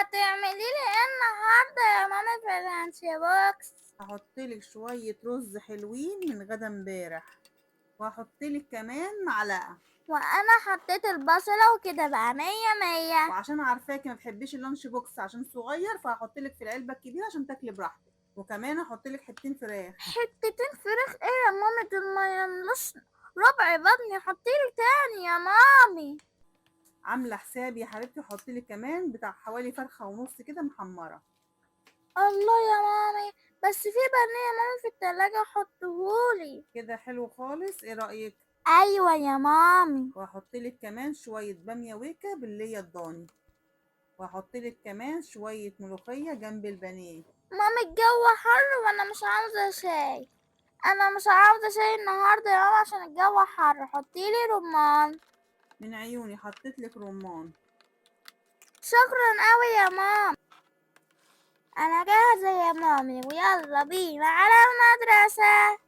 هتعملي لي ايه النهارده يا مامي في ال lunch box؟ هحطلك شوية رز حلوين من غدا امبارح، وهحطلك كمان معلقة. وانا حطيت البصلة وكده بقى مية مية. وعشان عارفاكي ما بتحبيش ال lunch box عشان صغير، فهحطلك في العلبة الكبيرة عشان تاكلي براحتك. وكمان هحطلك حتتين فراخ. حتتين فراخ ايه يا مامي؟ دول ما يملوش ربع بطني. حطيلي تاني يا مامي. عاملة حسابي يا حبيبتي، وحطيلك كمان بتاع حوالي فرخة ونص كده محمرة. الله يا مامي، بس في بانيه يا مامي في التلاجة، حطهولي. كده حلو خالص، ايه رأيك؟ ايوه يا مامي. وهحطلك كمان شوية بامية ويكا باللية الضاني، وهحطلك كمان شوية ملوخية جنب البانيه. مامي الجو حر وانا مش عاوزة شاي، انا مش عاوزة شاي النهاردة يا ماما عشان الجو حر. حطيلي رمان. من عيوني، حطيتلك رمان. شكرا قوي يا ماما. انا جاهزة يا مامي، ويلا بينا على المدرسة.